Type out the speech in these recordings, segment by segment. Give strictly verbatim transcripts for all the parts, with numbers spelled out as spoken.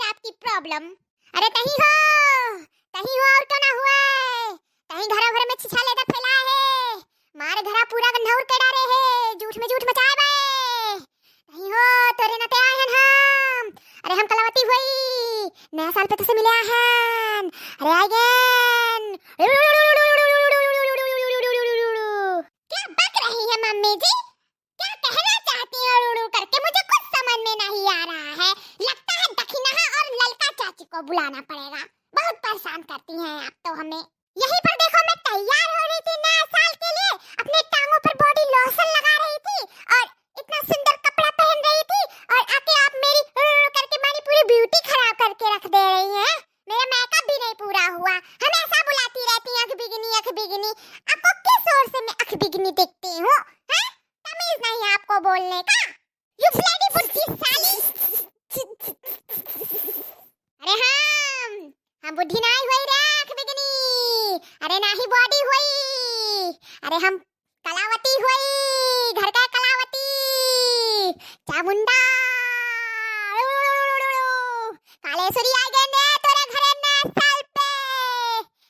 आपकी problem। अरे तहीं हो, तहीं हो और का ना हुआ है? तहीं घरा भर में छिछा लेदा फैलाए है। मार घरा पूरा गन्हौर के डारे है, झूठ में झूठ मचाए बे। तहीं हो, तोरे नाते आए हन हम। अरे हम कलावती होई, नया साल पे तोसे मिले आए हन। अरे आए गेन। क्या बक रही है मम्मी जी? क्या कहना चाहती हैं उड़ू उड़ू करके? मुझे कुछ समझ में नहीं आ रहा है। लगता है दखिनहा और ललका चाची को बुलाना पड़ेगा। बहुत परेशान करती हैं आप तो हमें। यहीं पर देखो, मैं तैयार हो रही थी नया साल के लिए, अपने टांगों पर body lotion लगा रही थी और इतना सुंदर कपड़ा पहन रही थी, और आके आप मेरी उड़ू उड़ू करके मेरी पूरी beauty खराब करके रख दे रही हैं। मेरा makeup भी नहीं पूरा हुआ, हमेशा बुलाती रहती हैं आँख बिगनी, आँख बिगनी। आपको किस ओर से मैं आँख बिगनी दिखती हूँ, हैं? तमीज नहीं है आपको बोलने का। You bloody बुढ़ी साली। अरे हम, हम बुढ़ी नाई होई रे आँख बिगनी। अरे नाही body होई। अरे हम कलावती होई, घर का कलावती। चामुंडा। कालेश्वरी आ गए ने तोरे घरे नया साल पे।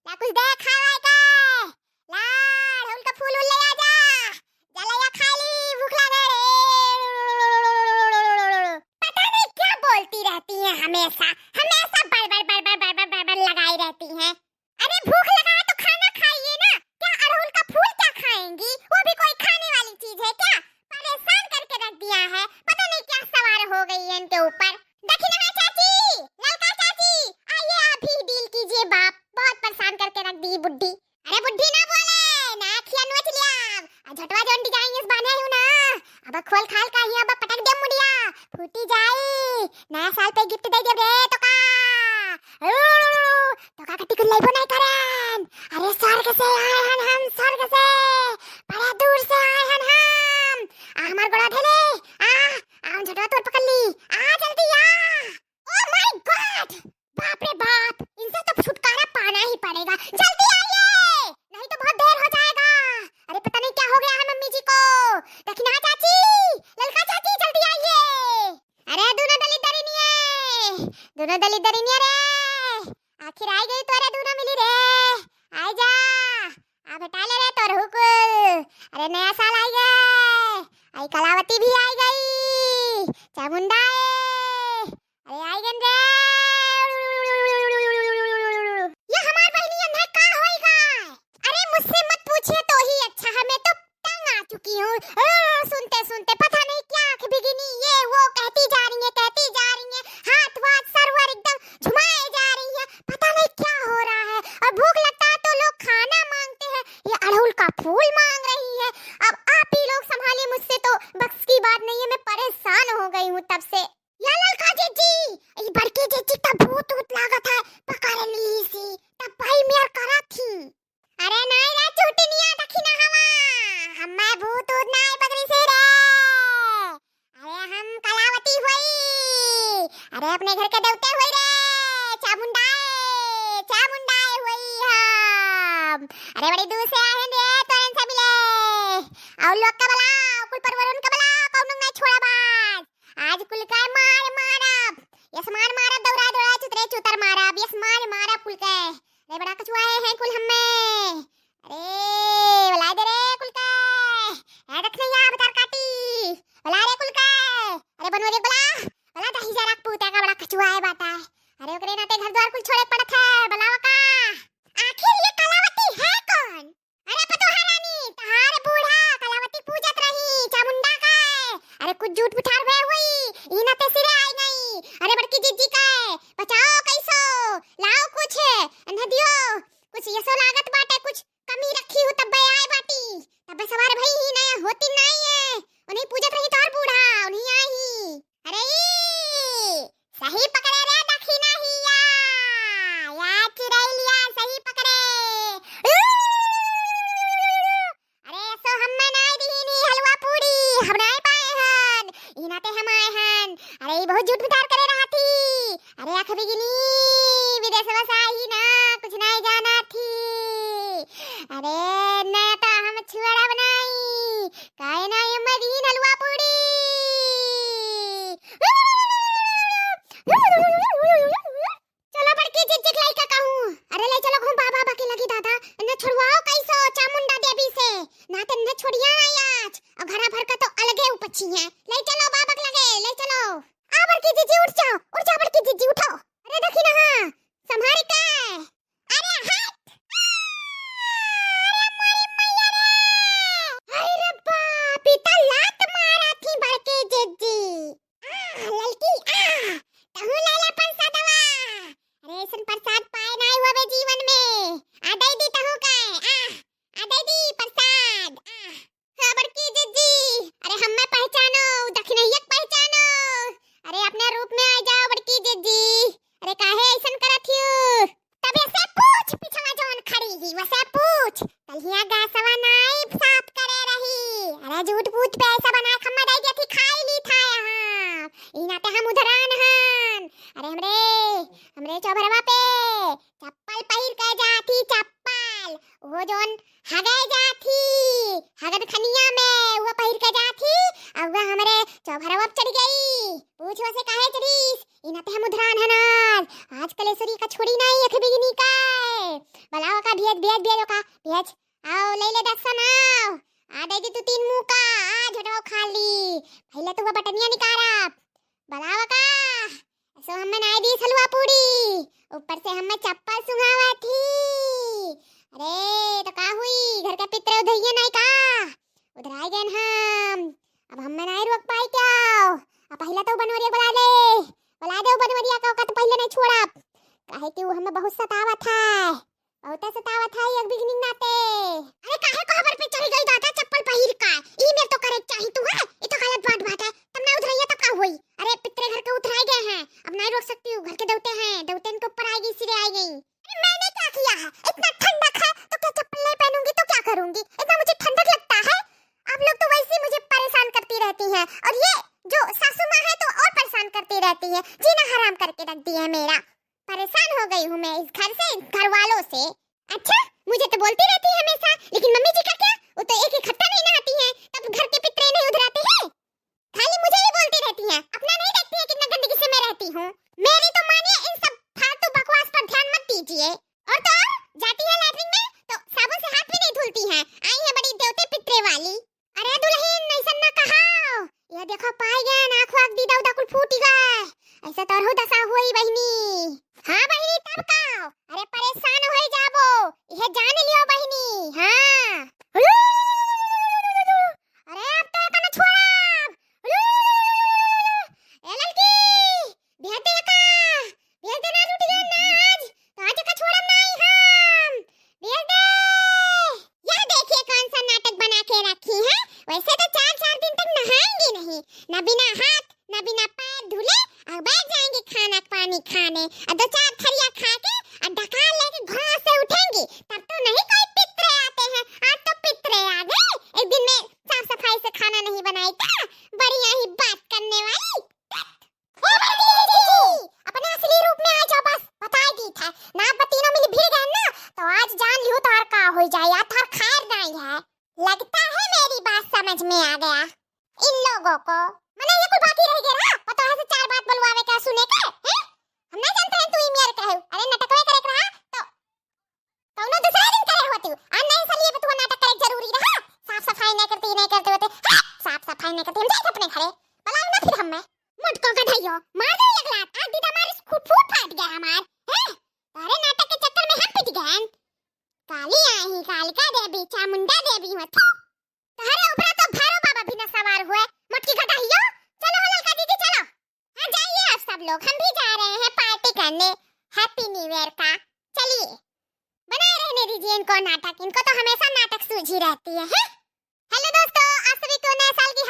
ना कुछ दे खावे के। ला, अड़हुल का फूल उल ले आ जा। जलैया खा ली, भूख लगे रे। पता नहीं क्या बोलती रहती हैं हमेशा, हमेशा बड़ बड़ बड़ बड़ बड़ बड़ बड़ बड़ लगाई रहती हैं। अरे भूख लगा है तो खाना खाइए ना, क्या अड़हुल का फूल क्या खाएंगी? वो भी कोई खाने वाली चीज है क्या? परेशान करके रख दिया है, पता नहीं क्या सवार हो गई है इनके ऊपर। दखिनहा चाची, ललका चाची, आइए आप भी deal कीजिए बाप, बहुत परेशान करके रख दी बुढ़ी। अरे बुढ़ी ना बोले, ना खिया नोच लिया। आ झटवा जौन design इस बांधे हूँ ना, अब खोल खाल का ही अब पटक दे मुड़िया, फूटी जाई। नया साल पे gift दे दे रे तो का। तो का कटी कुल लइबो नहीं करन। अरे स्वर्ग से आए हन हम, स्वर्ग से, बड़ा दूर से आए हन हम। आ हमार गोड़ा धले, आ, आ हम झटवा तोर पकड़ ली, आ जल्दी आ। Oh my God! बाप रे बाप, इनसे तो छुटकारा पाना ही पड़ेगा। जल्दी आइए, नहीं तो बहुत देर हो जाएगा। अरे पता नहीं क्या हो गया है मम्मी जी को। दखिनहा चाची, ललका चाची, जल्दी आइए। अरे दोनों दलित दरिनिये, दोनों दलित दरिनिये रे, आखिर आई गई तोरे दोनों मिली रे। आई जा, आ भेटा ले रे तोर हुकुल। अरे नया साल आई गए, आई कलावती भी आई गई, चामुंडा ए। अरे आई गन रे। ये हमार बहिनी अंधा का होई गए? अरे मुझसे मत पूछिए तो ही अच्छा है, मैं तो तंग आ चुकी हूँ। ओ, सुनते सुनते पता नहीं क्या आँख बिगिनी, ये वो कहती जा रही है, कहती जा रही है, हाथ वाथ सरवर एकदम झुमाए जा रही है, पता नहीं क्या हो रहा है। और भूख लगता है तो लोग खाना मांगते हैं, ये अड़हुल का फूल मांग रही है। अब आप ही लोग संभालिए, मुझसे तो बस की बात नहीं है, मैं परेशान हो गई हूँ तब से। या ललका जीजी, ई बड़की जीजी का भूत ऊत लागत है, पकड़ ली सी, तब भाई मेर करा थी। अरे नाई रे चुटिनिया, दखिनहवा, हम्मे भूत ऊत नाई पकड़ी से रे। अरे हम कलावती होई, अरे अपने घर के देवते होई रे, चामुंडाए, चामुंडाए होई हम। अरे बड़ी दूर से आए हैं रे, तोरन से मिले। और लोग का बला, कुल परवरुन का बला, कौनो ना छोड़ा बाज। आज कुल का मार मारब, यस मार मारब, दौड़ा दौड़ा चुतरे चुतर मारब, यस मार मारब कुल के। अरे बड़ा कछुआए हैं कुल हम्मे। अरे बलाए दे रे कुल के। ए देख नहीं आ बतार काटी। बला रे कुल के। अरे बनवा रे बला। बला दही जरा पूता का बड़ा कछुआए बाटा है। अरे ओकरे नाते घर द्वार कुल छोड़े पड़त है। बलावा का। आखिर ये कलावती है कौन? अरे पतोहा रानी, तहार बूढ़ा कलावती पूजत रही चामुंडा का। अरे कुछ झूठ बुठार भय हुई, ई नाते सिरे आई गई। अरे बड़की जीजी का बचाओ कैसो, लाओ कुछ, न दियो, कुछ यसो लागत बाटे, कुछ कमी रखी हो तब्बे आए बाटी, तब्बे सवार भई ही नया होती नाई है। उन्हीं पूजत रही तोर बूढ़ा, उन्हीं आई। अरे ई, सही पकड़े रे दखिनहिया, या चिरैलिया सही पकड़े। अरे सो हम्मे नाई दीनी हलवा पूड़ी, हम नाई पाए हन, ई नाते हम आए हन। अरे ई बहुत झूठ बुठार करे रहा थी। अरे आँख बिगिनी, विदेशवा से आई ना, कुछ नाई जाना थी। हमरे चौभरवा पे चप्पल पहिर के जाथी, चप्पल। वो जोन हगे जाथी, हगद खनिया में, वो पहिर के जाथी, अउ वो हमरे चौभरवा पे चढ़ गई। पूछ वसे काहे चढ़ीस? इना ते हम उधरान हन आज। आज कलेश्वरी का छोड़ी नहीं, अख बिगनी का। बलावा का, भेज, भेज, भेज ओका, भेज। आओ, ले ले दस सौ नाव। आ दे दी तू तीन मुँह का, आ झटवा खाली। पहले तो वो बटनिया निकारा। बलावा का, सो हमें नाई दी हलवा पूड़ी, ऊपर से हमें चप्पल सुंघावा थी। अरे, तो का हुई, घर के पितरे उधरिए नाई का? उधराए गए हम। अब हमें नाई रोक पाई क्या? अब पहले तो बनवरिया बुला ले, बुला दे बनवरिया का, ओका तो पहले नहीं छोड़ा, काहे कि वो हमें बहुत सतावा था। बहुते सतावत है एक बिगनिंग नाते। अरे काहे को हबर पे चढ़ गई दादा चप्पल पहिर का? ई मेर तो करे चाही तू है, ई तो गलत बात बात है। तब ना उधरैया तब का होई? अरे पितरे घर के उधराए गए हैं, अब नहीं रोक सकती हूँ, घर के देवते हैं, देवते इनके ऊपर आएगी, सिरे आएगी। अरे मैंने क्या किया है? इतना ठंडक है तो क्या चप्पल नहीं पहनूंगी तो क्या करूंगी? इतना मुझे ठंडक लगता है? आप लोग तो वैसे ही मुझे परेशान करती रहती हैं, और ये जो सासू माँ है तो और परेशान करती रहती है, जीना हराम करके रख दिया है मेरा। परेशान हो गई हूँ मैं इस घर से, इस घर वालों से। अच्छा, मुझे तो बोलती रहती है हमेशा, लेकिन मम्मी जी का क्या? वो तो एक एक हफ्ता नहीं नहाती हैं, तब घर के पितरे नहीं उधराते हैं। खाली मुझे ही बोलती रहती हैं, अपना नहीं देखती है कितना गंदगी से मैं रहती हूँ। मेरी तो मानिए, इन सब फालतू बकवास पर ध्यान मत दीजिए। और तो और, जाती है लैट्रिन में तो साबुन से हाथ भी नहीं धुलती हैं। आई है बड़ी देवते पितरे वाली। अरे दुल्हन, ऐसन ना कहाओ। ये देखो, पाई गए, आँख वाँख दीदा उदा कुल फूटी गए। ऐसे तो अरहु दशा हुई बहिनी। हाँ बहिनी, तब का? अरे परेशान होई जाबो, यह जान लियो बहिनी। हाँ। अरे अब तो एका ना छोड़ब। ए ललकी, भेज दे का? भेज देना, टूट गया ना आज। तो आज का छोड़ब नहीं हम। भेज दे। यह देखिए कौन सा नाटक बना के रखी है। वैसे तो चार चार दिन तक नहाएंगी नहीं, न बिना हाथ न बिना पैर धुले, और बैठ जाएंगी खाना पानी खाने, और दो चार थरिया खा के और ढकाल लेके घास से उठेंगी, तब तो नहीं कोई पितरे आते हैं। आज तो पितरे आ गए। एक दिन में साफ सफाई से खाना नहीं बनाई क्या? बढ़िया ही बात करने वाली। ए बड़की जीजी, अपने असली रूप में आ जाओ, बस बताई दी था। ना बतीनों मिल भिड़ गए ना, तो आज जान लियो तोहर का हो जाए, यार तोहर खैर नहीं है। लगता है मेरी बात समझ में आ गया इन लोगों को। मने ये कुल बाकी रह गया रहा, पता है से चार बात बोलवावे का सुने के, हैं? हम नहीं जानते हैं तू ई मेर कहे। अरे नटकवे करे के रहा तो कौनो दूसरा दिन करे होती। आ नए साल ये पे तू नाटक करे जरूरी रहा। साफ सफाई नहीं करती, नहीं करते होते। हाँ, साफ सफाई नहीं करती, हम जाए अपने घरे। बुलाओ ना फिर हमें। मोटको गधैयो, मार दे एक लात। आज दीदा मारिस, फूट फूट फाट गया हमार। हैं? तारे नाटक के चक्कर में हम पिट गए। काली आई, कालिका देवी, चामुंडा देवी हो। थू। तहरे ऊपर तो भैरव बाबा भी न सवार हुए। मोटकी गधैयो, चलो हो ललका दीदी, चलो। हाँ, जाइए आप सब लोग, हम भी जा रहे हैं पार्टी करने हैप्पी न्यू ईयर का। चलिए, बनाए रहने दीजिए इनको नाटक, इनको तो हमेशा नाटक सूझी रहती है, हैं? हेलो दोस्तों, आप सभी को नए साल की